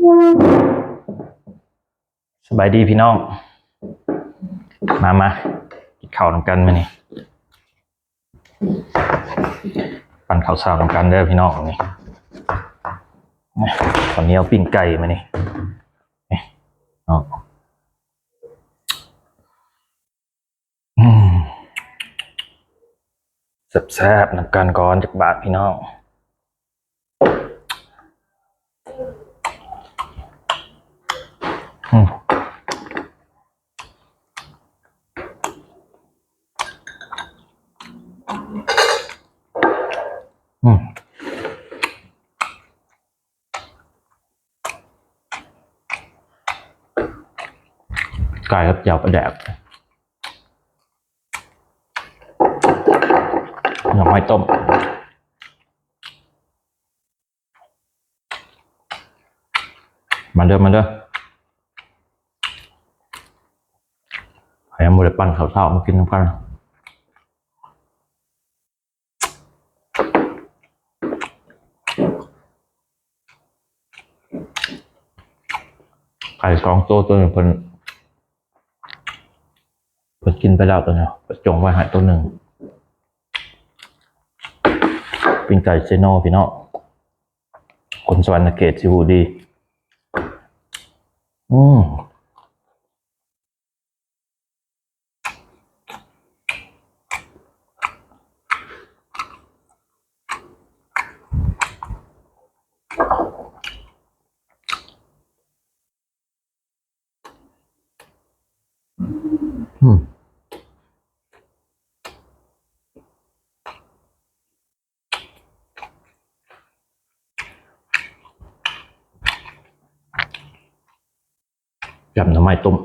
ສະບາຍດີພີ່ນ້ອງ ມາ ມາ ກິນເຂົ້ານຳກັນມື້ນີ້ ປັ້ນເຂົ້າເຊົ້ານຳກັນເດີພີ່ນ້ອງ ນີ້ ເຂົ້າໜຽວປີ້ງໄກ່ມື້ນີ້ ນີ້ເນາະ. ອືມ ແຊບໆ ນຳກັນກ່ອນຈັກບາດພີ່ນ້ອງ ອືມ ອືມ. ໄກ່ກັບແຈ່ວປາແດກ ໜໍ່ໄມ້ຕົ້ມ ມາເດີ ມາເດີ ໃຜຍັງບໍ່ໄດ້ປັ້ນເຂົ້າເຊົ້າມາກິນນຳກັນ. ໄກ່ສອງໂຕ ໂຕນີ້ເພິ່ນ ເພິ່ນກິນໄປແລ້ວໂຕນີ້ ເພິ່ນຈົ່ງໄວ້ໃຫ້ໂຕໜຶ່ງ ປີ້ງໄກ່ເຊໂນພີ່ນ້ອງ ຄົນສະຫວັນນະເຂດຊິຮູ້ດີ ອືມ. ອືມ. ແຈ່ວໜໍ່ໄມ້ຕົ້ມ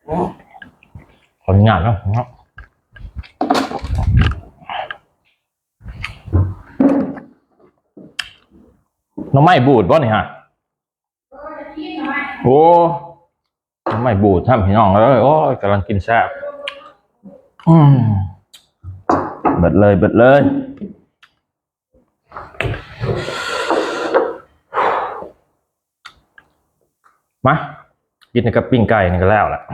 ຂໍອະນຸຍາດເນາະ ເນາະ ໜໍ່ໄມ້ບູດບໍ່ນີ້ຫະ? ໂອ້ ໜໍ່ໄມ້ບູດຊ້ຳພີ່ນ້ອງເອີຍ ໂອ້ຍ ກຳລັງກິນແຊບ ອືມ ເບິດເລີຍ ເບິດເລີຍ ມາ ກິນກັບປີ້ງໄກ່ນີ້ກໍແລ້ວລະ ອື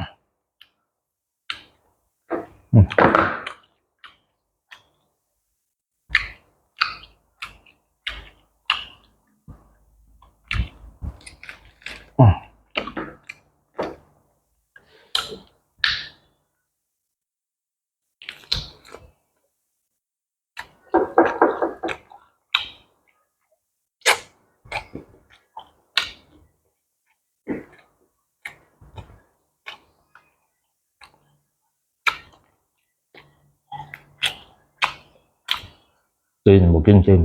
ມ. ຕີນບໍ່ກິນຕີນ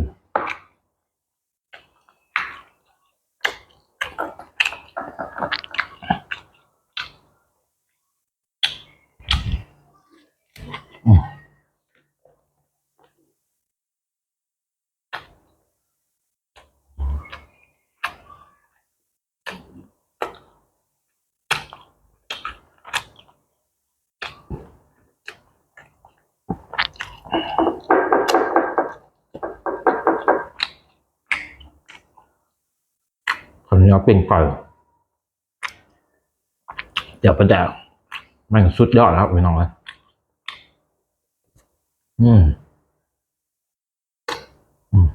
ເຂົ້າໜຽວປີ້ງໄກ່ ແຈ່ວປາແດກ ແມ່ງສຸດຍອດແລ້ວພີ່ນ້ອງເອີຍ ອືມ. ອືມ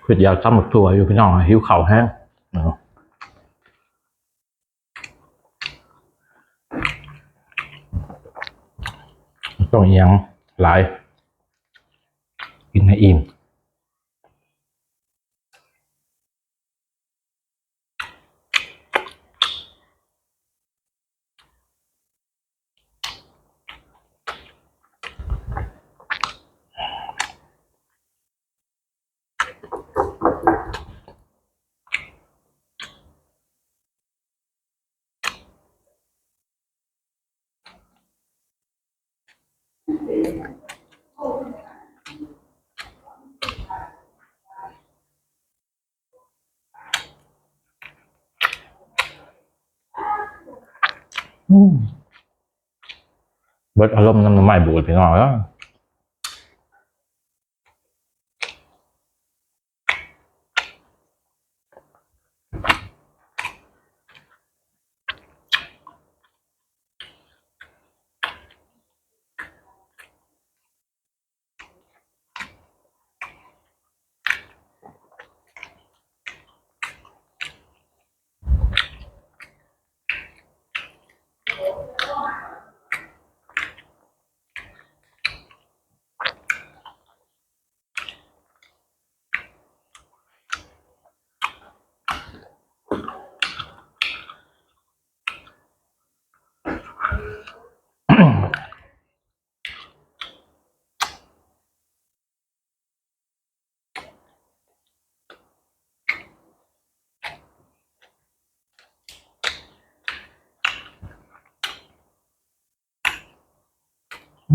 ຄິດຢາກຕຳບັກຖົ່ວຢູ່ພີ່ນ້ອງ ຫິວເຂົ້າແຮງເນາະ ຕ້ອງອີ່ຫຍັງຫຼາຍ ກິນໃຫ້ອີ່ມ. ເ ເບິດອາລົມນຳໜໍ່ໄມ້ບູດ ພີ່ນ້ອງເອີຍ.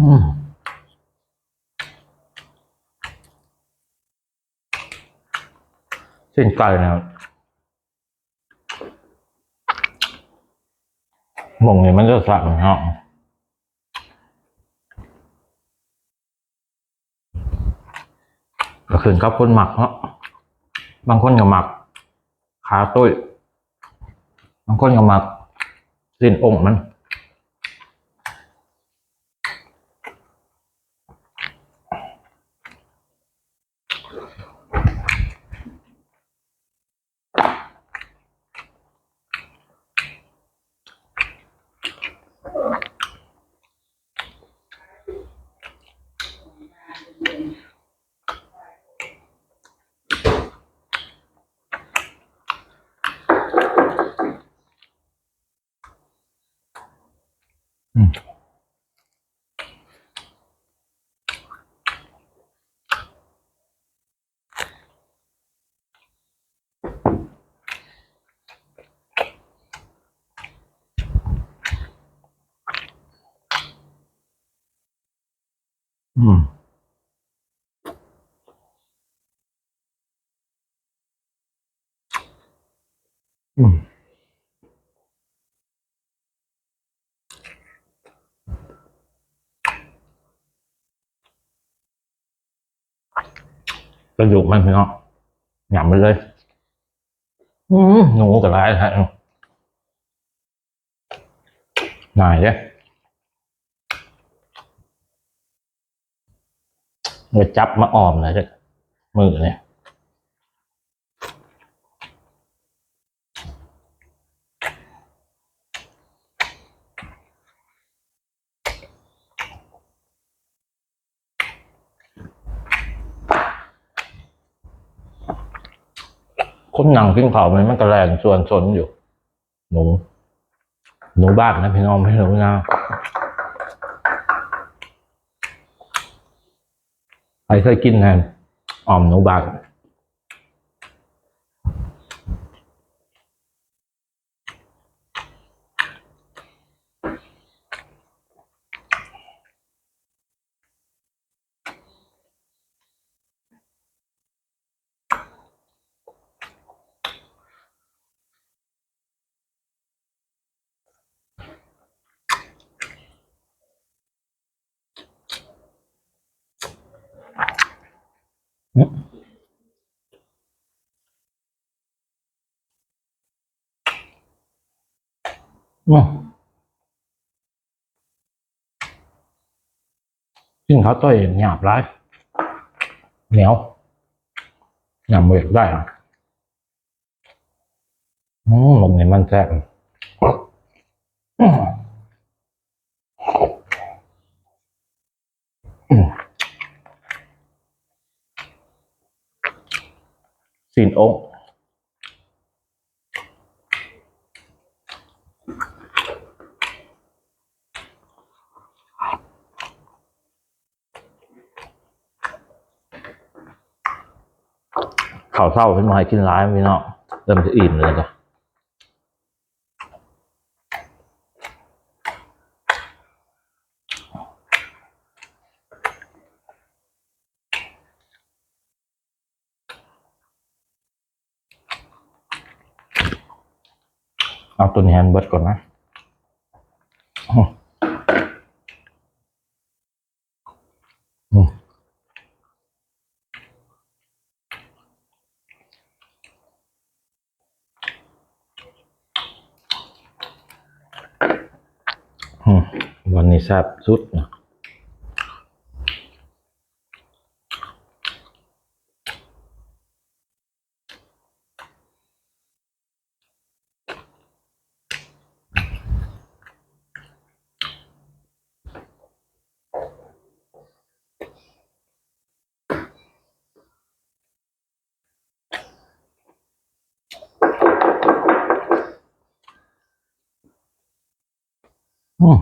ອືມ ຊີ້ນໄກ່ນະ ໝ່ອງນີ້ມັນຈະສັກເນາະ. ກໍຂຶ້ນກັບຄົນມັກເນາະ ບາງຄົນກໍມັກຂາຕຸ້ຍ ບາງຄົນກໍມັກຊີ້ນອົງມັນ. ອືມ ອືມ ອືມ. ກະດູກມັນ ພີ່ນ້ອງ ຫຍຳໄປເລີຍ. ອືມ ໜູກໍຫຼາຍແທ້. ງ່າຍເດ້ ໄດ້ຈັບມາອອມແລ້ວເດ້ມື້ນີ້. ຄົນນັ່ງກິນເຂົ້ານີ້ມັນກະແລ່ນຊວນຊົນຢູ່. ໜູ ໜູບ້ານນະພີ່ນ້ອງ ບໍ່ແມ່ນໜູນາ. ໃຜເຄີຍກິນແດ່ ອອມໜູບ້ານ? ອືມ ກິນເຂົ້າຕ້ອຍຫຍາບຫຼາຍ ໜຽວ ຫຍຳບໍ່ຢາກໄດ້. ອືມ ໝ່ອງນີ້ມັນແຊບ. ອືມ ຊີ້ນອົງ ເຂົ້າເຊົ້າເພິ່ນບໍ່ໃຫ້ກິນຫຼາຍພີ່ນ້ອງ ເລີ່ມຈະອີ່ມແລ້ວຈ້ະ. ເອົາໂຕນີ້ໃຫ້ມັນເບິດກ່ອນນະ. ນີ້ແຊບສຸດນະ. ອືມ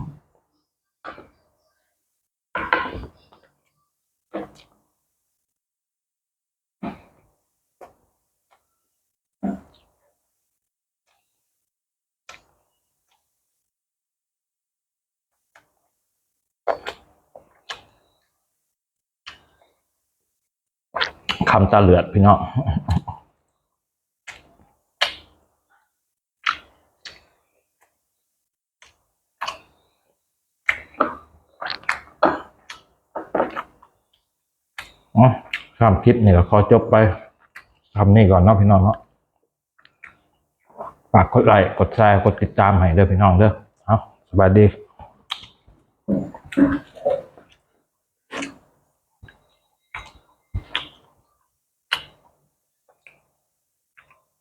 ຄຳຕາເລືອດ ພີ່ນ້ອງ. ເອົາ ສຳລັບຄລິບນີ້ກໍຂໍຈົບໄປສ່ຳນີ້ກ່ອນເນາະ ພີ່ນ້ອງເນາະ. ຝາກກົດໄລ້ ກົດແຊ ກົດຕິດຕາມໃຫ້ເດີ ພີ່ນ້ອງເດີ. ເອົາ ສະບາຍດີ.